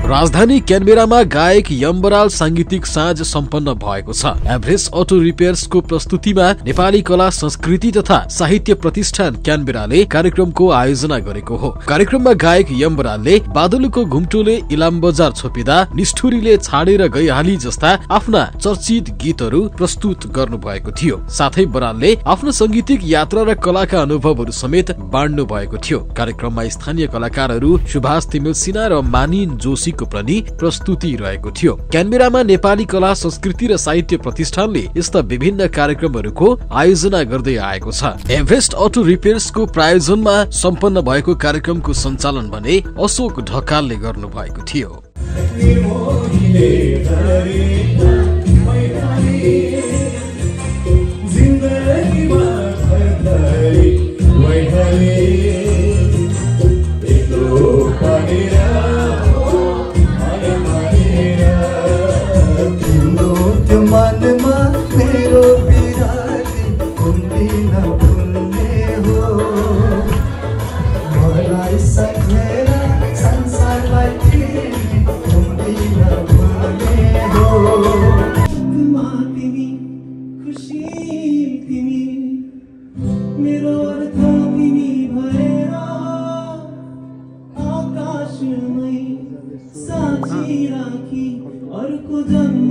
राजधानी क्यानबेरामा गायक यमबराल सांगीतिक साँझ सम्पन्न भएको छ। एभरेस्ट अटो रिपेयर्सको प्रस्तुतिमा नेपाली कला संस्कृति तथा साहित्य प्रतिष्ठान क्यानबेराले कार्यक्रमको आयोजना गरेको हो। कार्यक्रममा गायक यमबरालले बादलुको घुम्टोले इलाम बजार छोपिदा, निष्ठुरीले छाडेर गइहाली जस्ता आफ्ना चर्चित गीतहरू प्रस्तुत गर्नु भएको थियो। साथै बरालले आफ्नो संगीतिक यात्रा र कलाका अनुभवहरू समेत बाँड्नु भएको थियो। कार्यक्रममा स्थानीय कलाकारहरू सुभाष तिमिल सिन्हा र मानिन जोशीको पनि प्रस्तुति रहेको थियो। क्यानबेरामा नेपाली कला संस्कृति र साहित्य प्रतिष्ठानले यस्ता विभिन्न कार्यक्रमहरूको आयोजना गर्दै आएको छ। एभरेस्ट अटो रिपेयर्सको प्रायोजनमा सम्पन्न भएको कार्यक्रमको सञ्चालन भने अशोक ढकालले गर्नु भएको थियो। साक्षी राखी अर्को जन्म